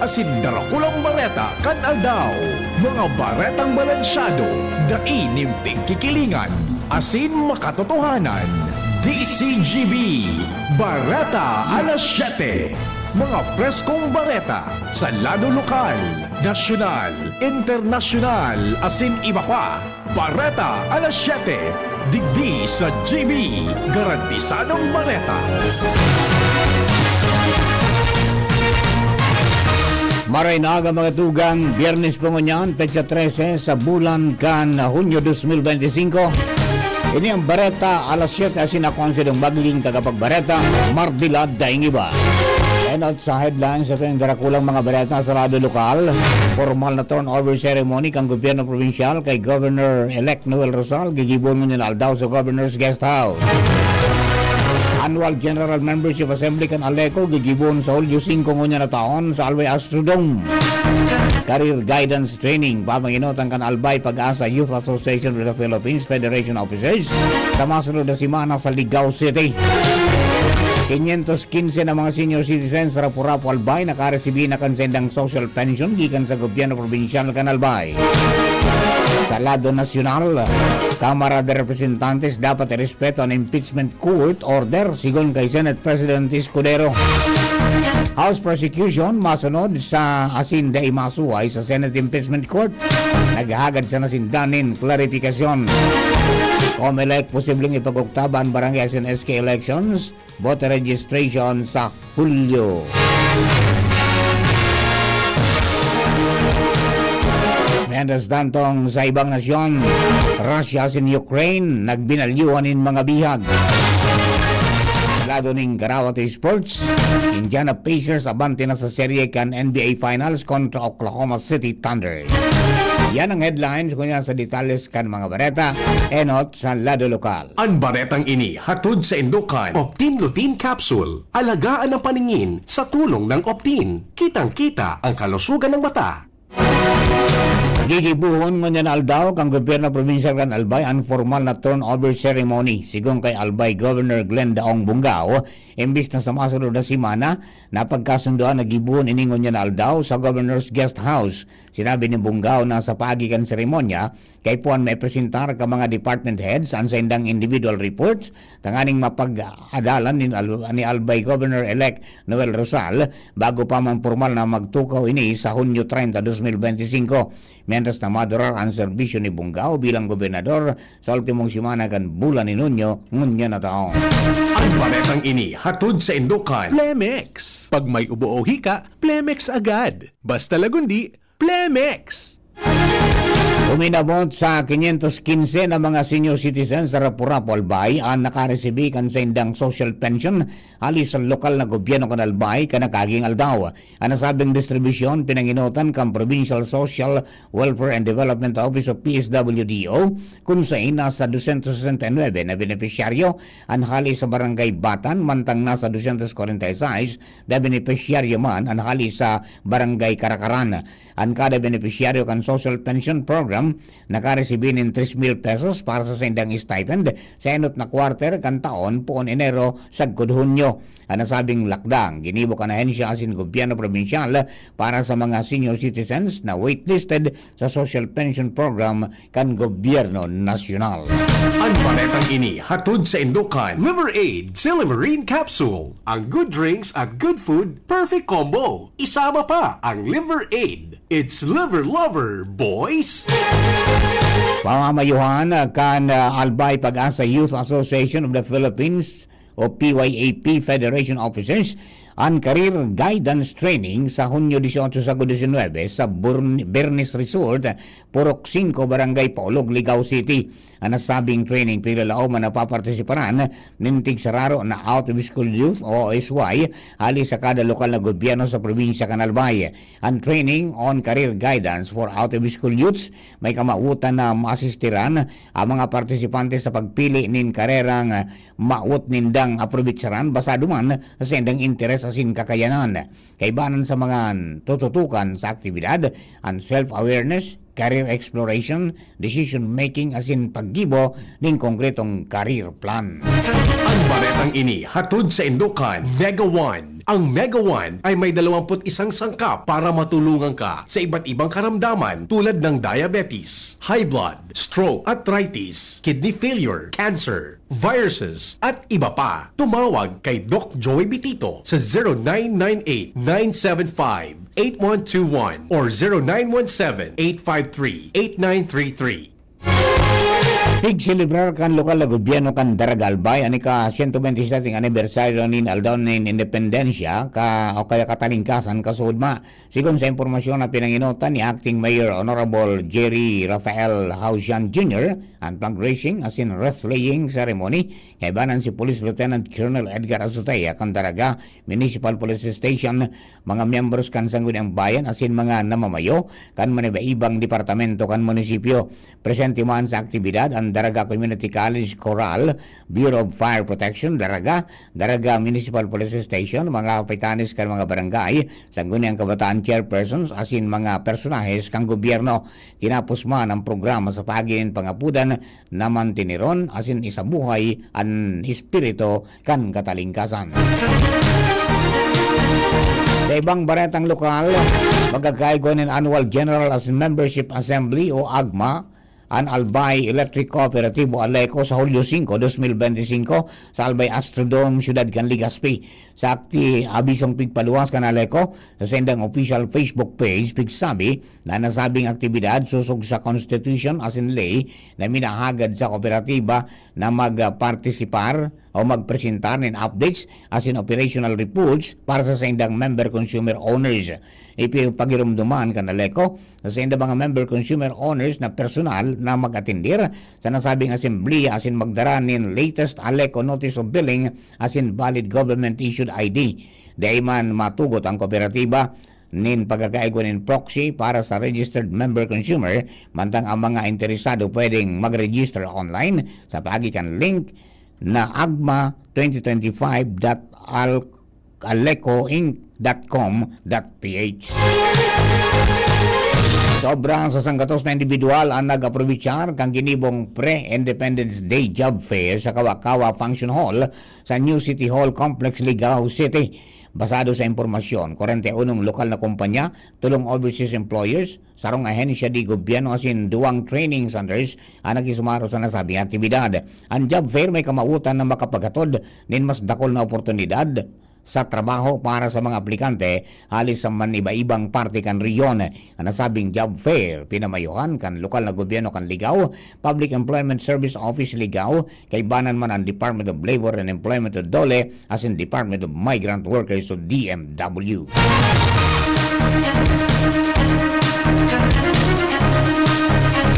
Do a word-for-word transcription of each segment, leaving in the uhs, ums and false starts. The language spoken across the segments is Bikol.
asin Darakulang Bareta kan aldaw. Mga baretang balansyado, dai nin pigkikilingan, asin makatotohanan. D C G B, Bareta alas siyete. Mga preskong bareta sa lado lokal, nasyonal, internasyonal, asin iba pa. Bareta alas siyete, digdi sa G B, garantisadong bareta. Maray na aga, mga tugang, Biyernes po ngunyan, petsa trese sa bulan kan Hunyo dos mil benti singko. Ini ang Bareta alas siyete, asin ako ang sidong magling tagapagbareta, Mardilad Daing Iba. And out sa headlines, ito yung darakulang mga bareta sa lado lokal. Formal na turnover ceremony kan gobyerno probinsyal kay Governor-elect Noel Rosal, gigibohon ngunyan na aldaw sa Governor's Guest House. Annual General Membership Assembly kan ALECO, gigibohon sa Hulyo singko ngunyan na taon sa Albay Astrodome. Career Guidance Training, pamanginotan kan Albay Pag-asa Youth Association of the Philippines Federation Officers sa masunod na semana sa Ligao City. Quinientos quince na mga senior citizens sa Rapu-Rapu, Albay, nakaresibi na kan saindang social pension gikan sa gobyerno probinsyal kan Albay. Sa lado nasyonal, Kamara de Representantes dapat irespeto an impeachment court order, sigon kay Senate President Escudero. House prosecution masunod sa asin dai masuway sa Senate Impeachment Court. Naghahagad sana sinda nin klarifikasyon. Comelec posibleng ipag-oktaba an barangay asin S K elections, voter registration sa Hulyo. Mientras tantong, sa ibang nasyon, Russia asin Ukraine nagbinalyuhan nin mga bihag. Lado nin Garawat Sports, Indiana Pacers abante na sa serye kan N B A Finals kontra Oklahoma City Thunder. Yan ang headlines. Ngunyan sa detalles kan mga bareta, enot sa lado lokal. An baretang ini hatod saindo kan Optin Lutein Capsule. Alagaan ang paningin sa tulong ng Optin. Kitang-kita ang kalusugan ng mata. Gigibohon ngunyan na aldaw kan gobyerno probinsyal kan Albay an formal na turnover ceremony. Sigon kay Albay Governor Glenn Daong Bongao, imbis na sa masunod na semana, napagkasundoan na gibohon ini ngunyan na aldaw sa Governor's Guest House. Sinabi ni Bongao na sa paagi kan seremonya, kaipuhan maipresentar kan mga department heads an saindang individual reports tanganing mapag-adalan ni Al-, ni Albay Governor-elect Noel Rosal bago pa man pormal na magtukaw ini sa Hunyo treinta, dos mil benti singko. Mientras na madurar an serbisyo ni Bongao bilang gobernador sa ultimong semana kan bulan nin Hunyo ngunyan na taon. An baretang ini hatod saindo kan Plemex. Pag may ubo o hika, Plemex agad. Basta lagundi, Plemex! Uminabot sa quinientos quince na mga senior citizens sa Rapu-Rapu, Albay an nakaresibi kan saindang social pension hali sa lokal na gobyerno kan Albay kan nakaaging aldaw. An nasabing distribusyon pinangenotan kan Provincial Social Welfare and Development Office o P S W D O, kun sain nasa dosyentos sesenta y nuebe na benepisyaryo an hali sa Barangay Batan, mantang nasa dosyentos kwarenta y seis na benepisyaryo man an hali sa Barangay Karakaran. An kada benepisyaryo kan Social Pension Program nakaresibi nin tres mil pesos para sa saindang stipend sa enot na quarter kan taon, poon Enero sagkod Hunyo. An nasabing lakdang ginibo kan ahensya asin gobyerno probinsyal para sa mga senior citizens na waitlisted sa Social Pension Program kan gobyerno nasyonal. An baretang ini hatod saindo kan Liver Aid Silymarin Capsule. Ang good drinks at good food, perfect combo. Isama pa ang Liver Aid. It's Liver Lover, boys! Pamamayuhan kan, ah, Albay Pag-asa Youth Association of the Philippines o P Y A P Federation Officers an Career Guidance Training sa Hunyo dieciocho sagkod diecinuebe sa Burn-, Bernes Resort, Purok singko, Barangay Paulog, Ligao City. An nasabing training, piglalao man napapartisiparan nin tigsararo na out-of-school youth o O S Y hali sa kada lokal na gobyerno sa probinsya kan Albay. An training on career guidance for out-of-school youths may kamawotan na maasistiran ang mga partisipante sa pagpili nin karerang mawot nindang aprobetsaran basado man sa saindang interes asin kakayanan. Kaibanan sa mga tututukan sa aktibidad, an self-awareness, career exploration, decision making asin paggibo nin konkretong career plan. An baretang ini hatod saindo kan Mega One. Ang Mega One ay may dalawampu't isang sangkap para matulungan ka sa iba't ibang karamdaman tulad ng diabetes, high blood, stroke, arthritis, kidney failure, cancer, viruses, at iba pa. Tumawag kay Doc Joey Bitito sa zero nine nine eight, nine seven five, eight one two one or zero nine one seven, eight five three, eight nine three three. Pigselebrar kan lokal na gobyerno kan Daraga, Albay an ika-siyento bente y sete anibersaryo nin Aldaw nin Independensya ka, o kaya Katalingkasan, kasuodma. Sigon sa impormasyon na pinangenotan ni Acting Mayor Honorable Jerry Rafael Hausian Junior, an flag raising asin wreath-laying ceremony, kaibanan si Police Lieutenant Colonel Edgar Azutea kan Daraga Municipal Police Station, mga miyembros kan Sangguniang Bayan asin mga namamayo kan maniba-ibang departamento kan munisipyo. Presente man sa aktibidad an Daraga Community College Chorale, Bureau of Fire Protection, Daraga, Daraga Municipal Police Station, mga kapitanes kan mga barangay, Sangguniang Kabataan Chairpersons, asin mga personahes kan gobyerno. Tinapos man ang programa sa paagi nin pangapudan na mantineron asin isabuhay an espiritu kan Katalingkasan. Sa ibang baretang lokal, magkakaigwa nin Annual General as Membership Assembly o AGMA an Albay Electric Cooperatibo Aleco sa Hulyo singko, dos mil bente singko, sa Albay Astrodome, Siyudad kan Legazpi. Sa akti abisong pigpaluwas kan Aleco, sa saindang official Facebook page, pigsabi na nasabing aktibidad sosog sa constitution asin ley na minahagad sa kooperatiba na magpartisipar o magpresentar nin updates asin operational reports para sa saindang member consumer owners. Ipinagiromdoman kan Aleco sa saindang mga member consumer owners na personal na mag-atendir sa nasabing asembleya asin magdara nin latest Aleco notice of billing asin valid government issued I D. Dai man matugot ang kooperatiba nin pagkakaigwa nin proxy para sa registered member consumer, mantang ang mga interesado pwedeng mag-register online sa paagi kan link na agma twenty twenty-five dot alecoinc dot com dot ph. Sobra sa sanggatos na individual ang nag-aprovechar kan ginibong pre-Independence Day Job Fair sa Kawa-Kawa Function Hall sa New City Hall Complex, Ligao City. Basado sa impormasyon, kwarenta y unong lokal na kumpanya, tolong overseas employers, sarong ahensya di gobyerno asin duwang training centers an nakisumaro sa nasabing aktibidad. Ang job fair may kamawotan na makapaghatod nin mas dakul na oportunidad sa trabaho para sa mga aplikante hali sa maniba-ibang parte kan rehiyon. An nasabing job fair pinamayuhan kan lokal na gobyerno kan Ligao, Public Employment Service Office Ligao, kaibanan man an Department of Labor and Employment o DOLE asin Department of Migrant Workers o D M W.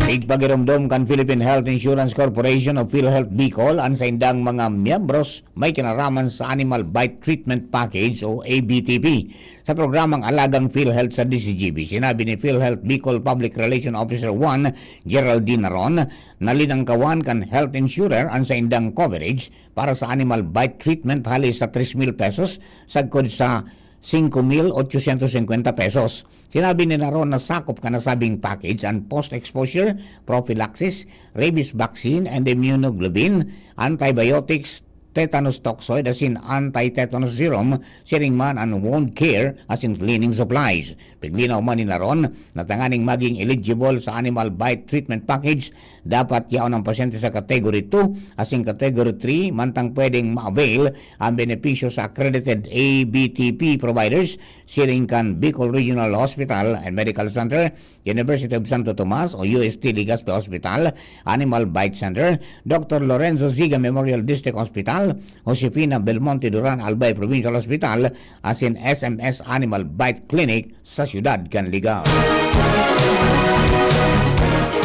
Igpagiromdom kan Philippine Health Insurance Corporation o PhilHealth Bicol an saindang mga miyembros may kinaraman sa Animal Bite Treatment Package o A B T P sa programang Alagang PhilHealth sa D Z G B. Sinabi ni PhilHealth Bicol Public Relation Officer one, Geraldine Naron, na linangkawan kan health insurer an saindang coverage para sa animal bite treatment hali sa tres mil pesos sagkod sa singko mil otsosyentos singkwenta pesos. Sinabi ni Naron na sakop kan nasabing package an post-exposure prophylaxis, rabies vaccine and immunoglobulin, antibiotics, tetanus toxoid asin anti-tetanus serum, siring man an wound care asin cleaning supplies. Piglinaw man ni Naron na tanganing maging eligible sa animal bite treatment package, dapat yaon ang pasyente sa Category two asin Category three mantang pwedeng ma-avail ang benepisyo sa accredited A B T P providers, siring kan Bicol Regional Hospital and Medical Center, University of Santo Tomas o U S T Legazpi Hospital, Animal Bite Center, Doctor Lorenzo Ziga Memorial District Hospital, Josefina Belmonte Duran Albay Provincial Hospital, asin S M S Animal Bite Clinic sa siyudad kan Ligao.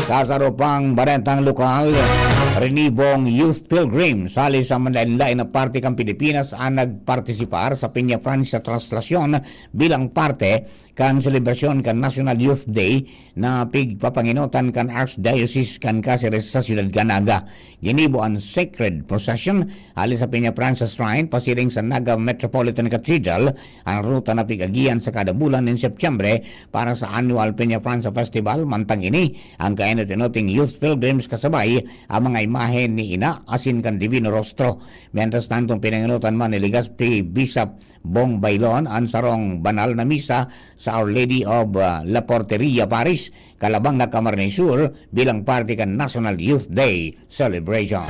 Sa sarong baretang lokal, rinibong youth pilgrims hali sa manlaen-laen na parte kan Pilipinas an nagpartisipar sa Peñafrancia Traslacion bilang parte kan selebrasyon kan National Youth Day na pigpapangenotan kan Archdiocese kan Caceres sa siyudad kan Naga. Ginibo an sacred procession hali sa Peñafrancia Shrine pasiring sa Naga Metropolitan Cathedral, an ruta na pig-agihan sa kada bulan nin Setyembre para sa annual Peñafrancia Festival. Mantang ini, ang kainot-inoting youth pilgrims kasabay ang mga imahen ni Ina asin kan Divino Rostro. Mientras tanto, pinangenotan man ni Legazpi Bishop Bong Bailon an sarong banal na misa sa Our Lady of, ah, La Porteria Parish, kalabang na Camarines Sur, bilang parte kan National Youth Day celebration.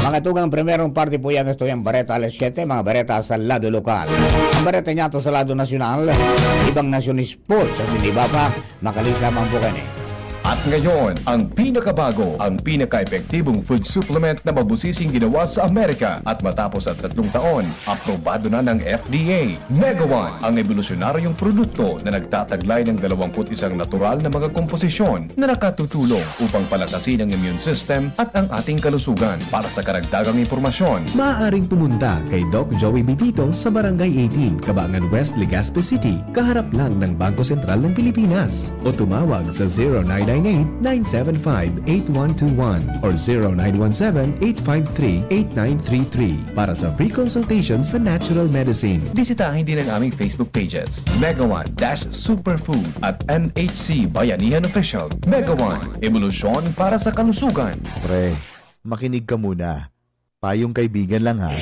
Mga tugang, primerong parte po yan, gasto yung bareta alas siyete, mga bareta sa lado lokal. Ang bareta niya to sa lado nasyonal, ibang nasyon sports sa Siniba pa, makalis lamang po kani. At ngayon, ang pinakabago, ang pinaka-epektibong food supplement na mabusising ginawa sa Amerika. At matapos ang tatlong taon, aprobado na ng F D A. Mega One, ang ebolusyonaryong produkto na nagtataglay ng dalawang put isang natural na mga komposisyon na nakatutulong upang palakasin ang immune system at ang ating kalusugan. Para sa karagdagang impormasyon, maaaring pumunta kay Doc Joey Bitito sa Barangay eighteen, Cabangan West, Legazpi City, kaharap lang ng Bangko Sentral ng Pilipinas. O tumawag sa zero nine nine eight, nine seven five, eight one two one or zero nine one seven, eight five three, eight nine three three para sa free consultation sa natural medicine. Bisitahin din ang aming Facebook pages, Mega One dash Superfood at M H C Bayanihan Official. Mega One, ebolusyon para sa kalusugan. Pre, makinig ka muna. Payong kaibigan lang, ha.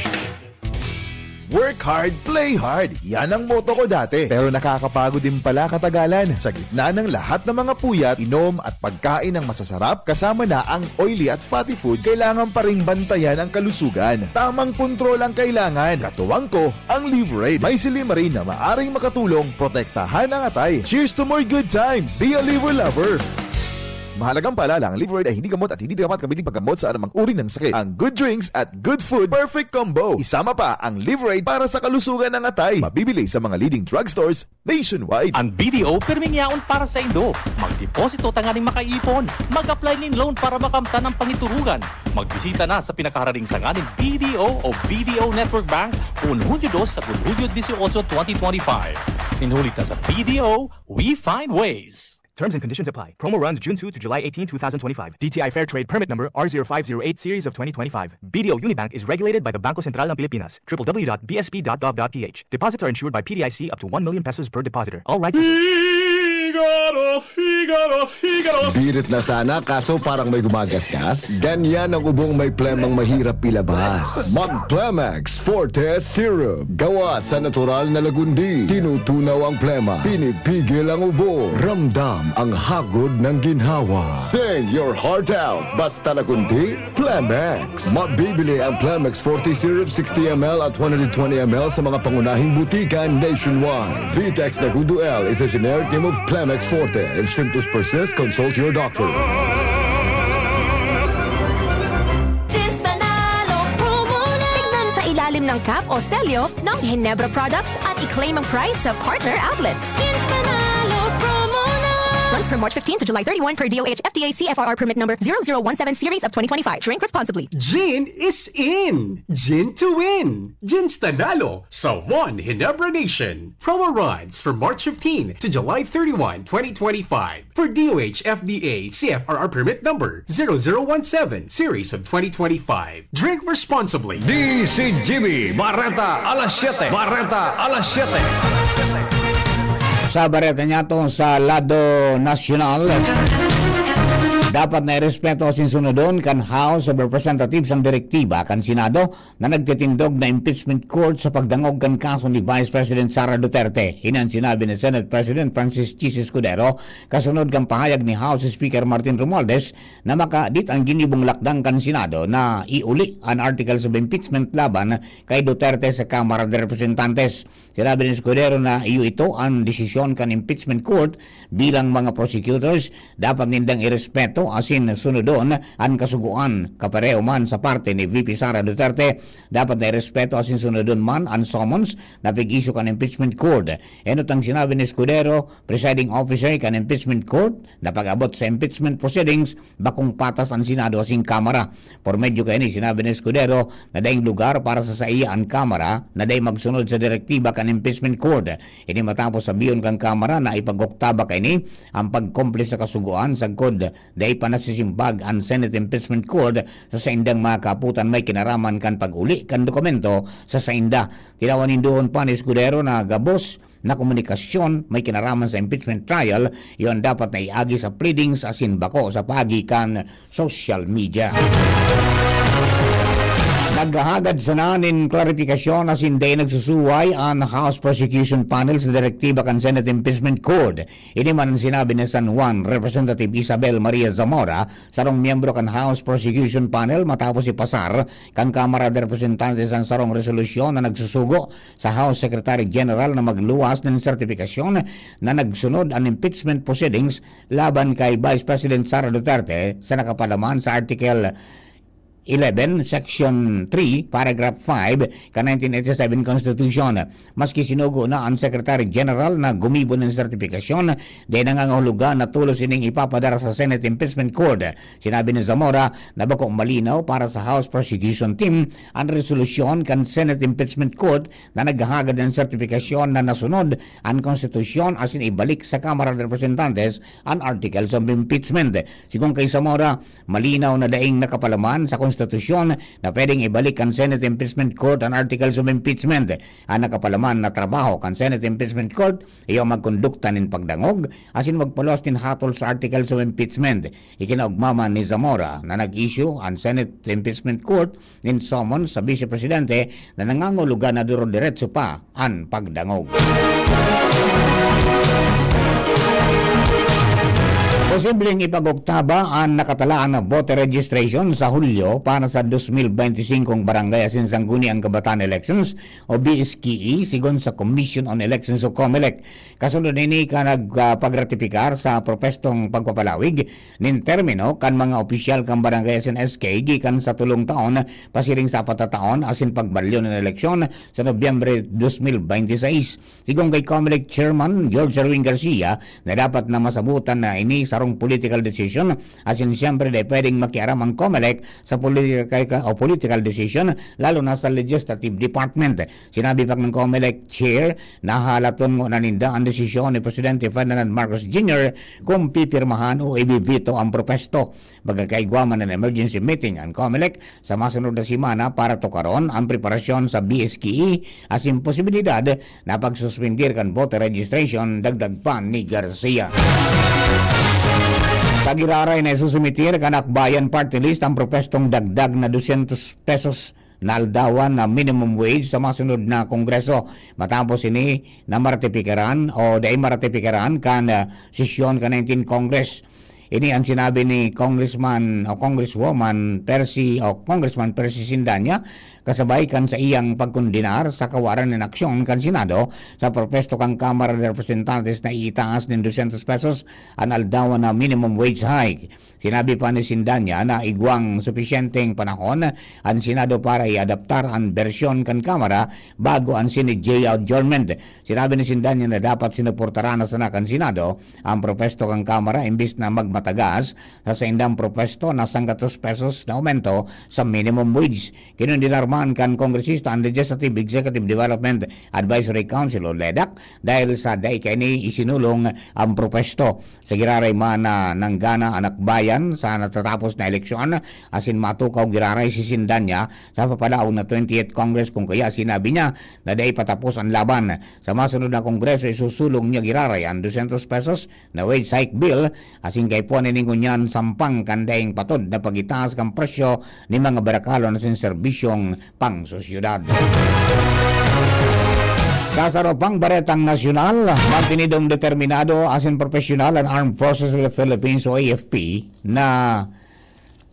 Work hard, play hard. Yan ang motto ko dati. Pero nakakapagod din pala katagalan. Sa gitna ng lahat ng mga puyat, inom at pagkain ng masasarap, kasama na ang oily at fatty foods, kailangan pa ring bantayan ang kalusugan. Tamang kontrol ang kailangan. Katuwang ko, ang Liverade. May silymarin na maaring makatulong protektahan ang atay. Cheers to more good times! Be a Liver Lover! Mahalagang paalala, ang Liverade ay hindi gamot at hindi dapat gamitin paggamot sa anumang uri ng sakit. Ang good drinks at good food, perfect combo. Isama pa ang Liverade para sa kalusugan ng atay. Mabibili sa mga leading drugstores nationwide. Ang B D O pirming yaon para saindo. Magdeposito tanganing makaipon. Mag-apply nin loan para makamtan ang pangiturugan. Magbisita na sa pinakaharaning sanga nin B D O o B D O Network Bank poon Hunyo dos sagkod Hunyo dieciocho, twenty twenty-five. Nin huli ta sa B D O, we find ways. Terms and conditions apply. Promo runs June two to July eighteen, two thousand twenty-five. D T I Fair Trade Permit Number R zero five zero eight Series of twenty twenty-five. B D O Unibank is regulated by the Bangko Sentral ng Pilipinas. W W W dot B S P dot gov dot P H. Deposits are insured by P D I C up to one million pesos per depositor. All rights reserved. Figaro, Figaro, Figaro. Birit na sana, kaso parang may gumagasgas. Ganyan ang ubong may plemang mahirap ilabas. Mag Plemex Forte Syrup. Gawa sa natural na lagundi. Tinutunaw ang plema. Pinipigil ang ubo. Ramdam ang hagod ng ginhawa. Sing your heart out. Basta lagundi, Plemex. Mabibili ang Plemex Forte Syrup sixty M L at one hundred twenty M L sa mga pangunahing butika nationwide. Vitex Negundo L is a generic name of Plemex Forte. If symptoms persist, consult your doctor. Tignan sa ilalim ng cap o selyo ng Ginebra products at i-claim ang prize sa partner outlets. Runs from March fifteen to July thirty-one per D O H F D A C F R R permit number zero zero one seven series of twenty twenty-five. Drink responsibly. Gin is in! Gin to win! Ginstanalo sa One Ginebra Nation. Promo runs from March fifteen to July thirty-one, twenty twenty-five. For D O H F D A C F R R permit number zero zero one seven series of twenty twenty-five. Drink responsibly. D C G B, Bareta alas siyete. Bareta alas siyete. Sa bareta niya to sa lado nasyonal, dapat na irespeto asin sunodon kan House of Representatives ang direktiba kan Senado na nagtitindog na impeachment court sa pagdangog kan kaso ni Vice President Sara Duterte. Ini an sinabi ni Senate President Francis Chiz Escudero kasunod kan pahayag ni House Speaker Martin Romualdez na makadit ang ginibong lakdang kan Senado na iuli an articles of impeachment laban kay Duterte sa Kamara de Representantes. Sinabi ni Escudero na iyo ito an desisyon kan impeachment court. Bilang mga prosecutors, dapat nindang irespeto asin sunodon an kasugoan. Kapareho man sa parte ni V P Sara Duterte, dapat na irespeto asin sunodon man an summons na pig-issue kan impeachment court. Enot ang sinabi ni Escudero, presiding officer kan impeachment court, na pag-abot sa impeachment proceedings, bakong patas an Senado asin Kamara. Por medyo kaini, sinabi ni Escudero na daing lugar para sa saiya an Kamara na dai magsunod sa direktiba kan impeachment court. Ini matapos sabihon kan Kamara na ipag-oktaba kaini ang pagkumple sa kasugoan sagkod dai pa nasisimbag an Senate Impeachment Court sa saindang mga kaaputan may kinaraman kan pag-uli kan dokumento sa sainda. Tinawan nindoon pa ni Escudero na gabos na komunikasyon may kinaraman sa impeachment trial, iyo an dapat na iagi sa pleadings asin bako sa paagi kan social media. Naghahagad sana nin klarifikasyon asin dai nagsusuway an House Prosecution Panel sa direktiba kan Senate Impeachment Court. Ini man an sinabi ni San Juan Representative Isabel Maria Zamora, sarong miyembro kan House Prosecution Panel, matapos ipasar kan Kamara de Representantes an sarong resolusyon na nagsusugo sa House Secretary General na magluwas nin sertipikasyon na nagsunod an impeachment proceedings laban kay Vice President Sara Duterte sa nakapalaman sa Article eleven, Section three, Paragraph five kan nineteen eighty-seven Constitution. Maski sinugo na an Secretary General na gumibo nin sertipikasyon, dai nangangahulugan na tolos ining ipapadara sa Senate Impeachment Court. Sinabi ni Zamora na bako malinaw para sa House Prosecution Team an resolusyon kan Senate Impeachment Court na naghahagad nin sertipikasyon na nasunod an konstitusyon asin ibalik sa Kamara de Representantes an Articles of Impeachment. Sigon kay Zamora, malinaw na daing nakapalaman sa konstitusyon na pwedeng ibalik kan Senate Impeachment Court an Articles of Impeachment. An nakapalaman na trabaho kan Senate Impeachment Court iyo magkondukta nin pagdangog asin magpaluwas nin hatol sa Articles of Impeachment. Ikinaugma man ni Zamora na nag-issue an Senate Impeachment Court nin summons sa Vice Presidente na nangangahulugan na duro-diretso pa an pagdangog. Posibleng ipag-oktaba an nakatalaan na voter registration sa Hulyo para sa dos mil bente singkong Barangay asin Sangguniang Kabataan Elections o B S K E, sigon sa Commission on Elections o COMELEC. Kasunod ini kan nag, ah, pagratifikar sa propwestong pagpapalawig nin termino kan mga opisyal kan barangay asin S K gikan sa tolong taon pasiring sa apat na taon asin pagbalyo nin eleksyon sa Nobyembre dos mil bente seis. Sigon kay COMELEC Chairman George Erwin Garcia na dapat na masabutan na ini sarong political decision asin siyempre dai pwedeng makiaram ang COMELEC sa political o political decision, lalo na sa legislative department. Sinabi pa kan COMELEC Chair na halaton ngona ninda an desisyon ni Presidente Ferdinand Marcos Junior kung pipirmahan o ibibito ang propesto. Magkakaigwa man an emergency meeting an COMELEC sa masunod na semana para tukaron an preparasyon sa B S K E asin posibilidad na pagsuspendir kan voter registration, dagdag pa ni Garcia. Sa giraray na isusumitir kan Akbayan Party List ang propwestong dagdag na dosyentos pesos na aldawan na minimum wage sa masunod na kongreso. Matapos ini na maratipikaran o dai maratipikaran kan, ah, sesyon kan nineteenth Congress. Ini ang sinabi ni Congressman o Congresswoman Percy o Congressman Percy Sindanya kasabay kan sa iyang pagkondenar sa kawaran nin aksyon kan Senado sa propesto kan Kamara de Representantes na iitaas nin dosyentos pesos an aldawan na minimum wage hike. Sinabi pa ni Sindanya na igwang supisyenteng panahon an Senado para iadaptar an bersyon kan Kamara bago an Senate J adjournment. Sinabi ni Sindanya na dapat sinuportaran na sana kan Senado ang propesto kan Kamara imbis na magmatagas sa saindang propesto na sanggatos pesos na aumento sa minimum wage. Kinondenar man kan kongresista an Legislative Executive Development Advisory Council o LEDAC dahil sa dai kaini isinulong ang propesto. Sa giraray man na nanggana an Akbayan sa natatapos na eleksyon asin matukaw giraray si Sindanya sa papalaog na twentieth Congress, kung kaya sinabi niya na dai patapos an laban. Sa masunod na kongreso, isusulong niya giraray an dosyentos pesos na wage hike bill asin kaipuhan ini ngunyan sampang kan daing patod na pagitaas kan presyo nin mga barakalon asin serbisyong pangsosyedad. Sa saro pang baretang nasyonal, mantinidong determinado asin propesyonal an Armed Forces of the Philippines o A F P na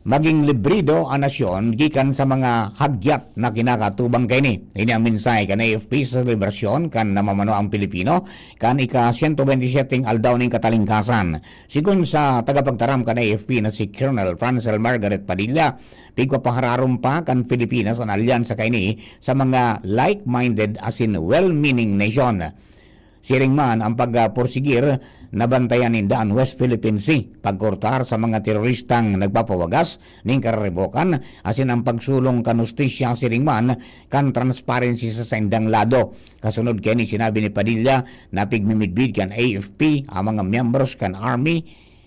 maging librido an nasyon gikan sa mga hagyat na kinakatubang kaini. Ini ang mensahe kan A F P sa selebrasyon kan namamanoang Pilipino kan ika-siyento bente y siyete aldaw nin katalingkasan. Sigon sa tagapagtaram kan A F P na si Colonel Francel Margaret Padilla, pigpapahararom pa kan Pilipinas an alyansa kaini sa mga like-minded asin well-meaning nation. Siring man, ang pagpursigir na bantayan ninda an West Philippine Sea, pagkortar sa mga teroristang nagpapawagas nin kararibokan, asin ang pagsulong kan hustisya siring man kan transparency sa saindang lado. Kasunod kaini, sinabi ni Padilla na pigmimidbid kan A F P ang mga miyembros kan Army,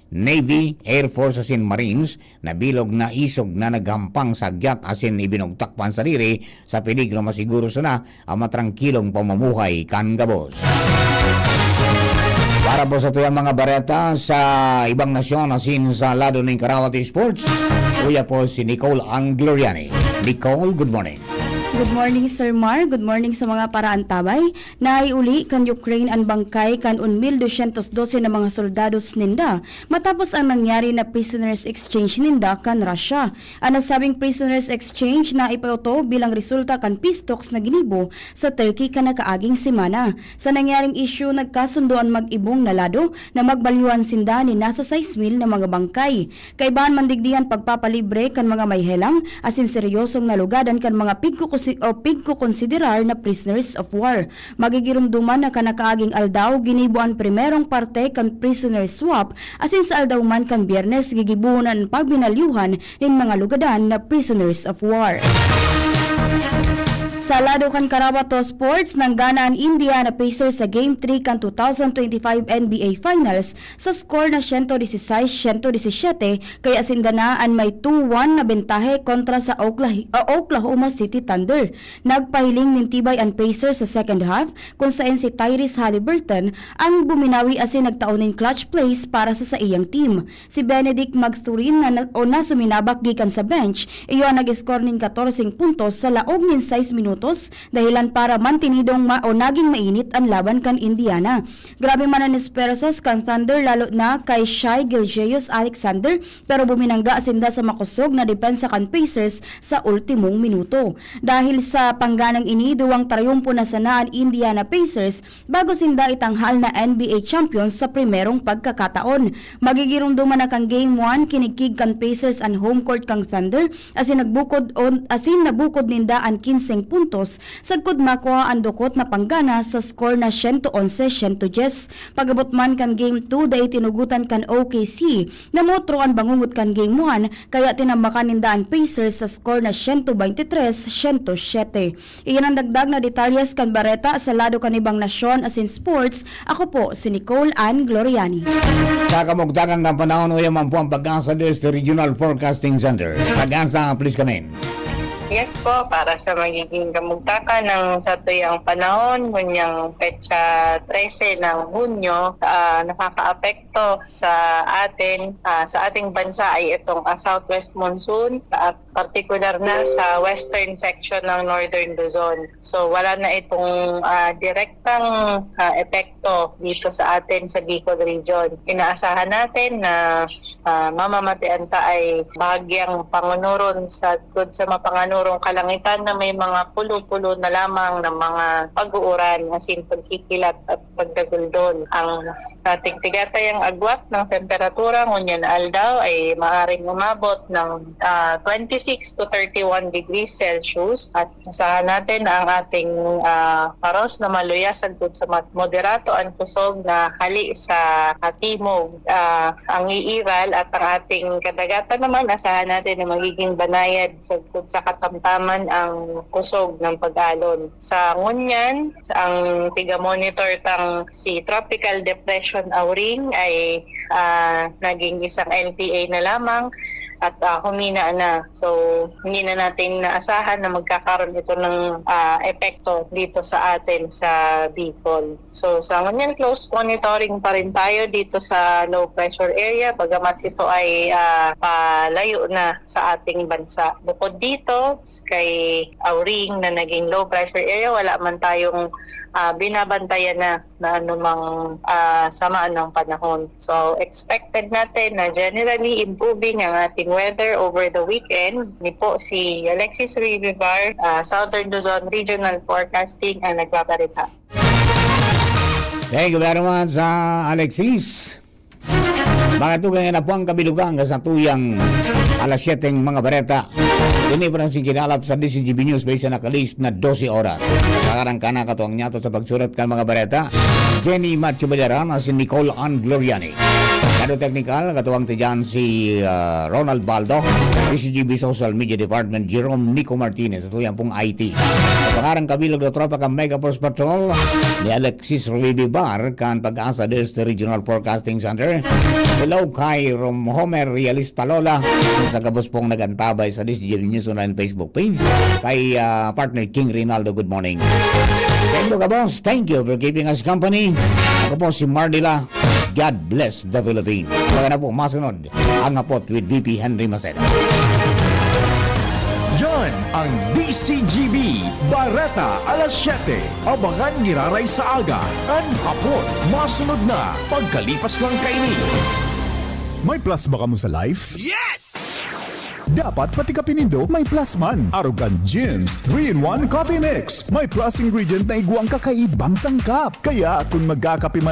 Navy, Air Force asin Marines na bilog na isog na naghampang sa agyat asin ibinugtak pa an sariri sa peligro, masiguro sana ang matrangkilong pamumuhay kan gabos. Tapos ito yung mga bareta sa ibang nasyon asin sa lado ng Karawat Sports. Uya po si Nicole Angloriani. Nicole, good morning. Good morning, Sir Mar. Good morning sa mga paraantabay. Naiuli kan Ukraine an bangkay kan un mil dosyentos dose na mga soldados ninda matapos ang nangyari na prisoners exchange ninda kan Russia. An nasabing prisoners exchange na ipauto bilang resulta kan peace talks na ginibo sa Turkey kan nakaaging semana. Sa nangyaring isyu, nagkasundo an mag-ibong na lado na magbalyuhan sinda nin nasa sais mil na mga bangkay. Kaibahan man digdi an pagpapalibre kan mga may helang asin seryosong nalugadan kan mga pigkukusi- o pigkukonsiderar na prisoners of war. Magigiromdoman na kan nakaaging aldaw ginibo an primerong parte kan prisoner swap asin sa aldaw man kan Biyernes gigibohon an pagminalyuhan nin mga lugadan na prisoners of war. Sa lado kan Karawato Sports, nanggana an Indiana Pacers sa Game three kan two thousand twenty-five N B A Finals sa score na siyento disisais siyento disisiyete, kaya sinda na an may two one na bentahe kontra sa Okla- ah, Oklahoma City Thunder. Nagpahiling nin tibay an Pacers sa second half, kung saen si Tyrese Halliburton ang buminawi asin nagtao nin clutch plays para sa saiyang team. Si Benedict Mathurin na, na, o na suminabak gikan sa bench, iyo ang nag-score nin katorseng puntos sa laog nin sais minutos, dahilan para mantinidong ma, o naging mainit an laban kan Indiana. Grabe man an espersas kan Thunder, lalo na kay Shai Gilgeous-Alexander, pero buminangga sinda sa makosog na depensa kan Pacers sa ultimong minuto. Dahil sa pangganang ini, duwang trayumpo na sana an Indiana Pacers bago sinda itanghal na N B A champions sa primerong pagkakataon. Magigiromdoman na kan Game one, kinigkig kan Pacers an home court kan Thunder, asin nagbukod on, asin nabukod ninda an kinseng puntos, sagkod makua an dukot na panggana sa score na siyento onse siyento dyes. Pag-abot man kan Game two, dai tinugotan kan O K C. Namotro an bangungot kan Game one, kaya tinambakan ninda an Pacers sa score na siyento baynte tres siyento syete. Iyan ang dagdag na detalyes kan bareta sa lado kan ibang nasyon asin sports. Ako po si Nicole Ann Gloriani. Sa kamugtakan kan panahon, uya man po ang Pag-asa Deste Regional Forecasting Center. Pag-asa, please come in. Yes po, para sa magiging kamugtakan ng satuyang panahon, ngunyang petsa trese ng Hunyo, ah, nakakaapekto sa atin, ah, sa ating bansa ay itong, ah, southwest monsoon at partikular na sa western section ng Northern Luzon. So wala na itong, ah, direktang, ah, epekto dito sa atin sa Bicol Region. Inaasahan natin na, ah, mamamatean ta ay bahagyang pangunuron sa, sa mapanganurong kalangitan na may mga pulo-pulo na lamang ng mga pag-uuran, asin pagkikilat at pagdaguldol. Ang ating tigatayang agwat ng temperatura ngunyan na aldaw ay maaring umabot ng, ah, twenty-six to thirty-one degrees Celsius at asahan natin na ang ating, ah, paros na maluya sagkod sa mat-, moderato an kusog na hali sa katimog, ah, ang iiral at ang ating kadagatan naman, asahan natin na magiging banayad sagkod sa katamtaman ang kusog ng pag-alon. Sa ngunyan, ang tiga-monitor tang si Tropical Depression Auring ay, ah, naging isang L P A na lamang at, ah, humina na. So, hindi na natin naasahan na magkakaroon ito ng, ah, epekto dito sa atin sa Bicol. So, sa ngunyan, close monitoring pa rin tayo dito sa low pressure area, bagamat ito ay, ah, palayo na sa ating bansa. Bukod dito, kay Auring na naging low pressure area, wala man tayong, ah, binabantayan na na anumang, ah, sama ng panahon. So, expected natin na generally improving ang ating weather over the weekend. Ni po si Alexis Rivivar, ah, Southern Luzon Regional Forecasting ang nagbabarita. Thank you very much, ah, Alexis. Mga tugang na po ang kabilugan sa tuyang alas siyete ng mga bareta. Ini pa rin si kinalap sa D C G B News Base na kalis na dose oras. Kakarang ka na katuwang niya to sa pagsurat kan mga bareta. Jenny Macho Bayaran at si Nicole Ann Gloriani. Kado technical, katuwang ti dyan si, ah, Ronald Baldo. D C G B Social Media Department, Jerome Nico Martinez. Ito yan pong I T. Sa pangarang kabilog na tropa kan Mega Force Patrol, ni Alexis Rivivar, kan Pag-asa Deste Regional Forecasting Center. Hello kay Rom-, Homer Realista Lola. Sa gabos pong nag-antabay sa D C G B News Online Facebook page. Kay, ah, partner King Rinaldo, good morning. Hello ka, boss. Thank you for keeping us company. Ako po si Mardila. God bless the Philippines. Mga na po, masunod ang Hapot with V P Henry Macedo. Yan ang D C G B, Bareta alas siyete. Abangan giraray sa aga, an hapot, masunod na, pagkalipas lang kaini. May plasma kamo sa life? Yes! Dapat pati kape nindo may plus man. Arrogant Gems three-in-one Coffee Mix. May plus ingredient na igwang kakaibang sangkap. Kaya kung magkakape man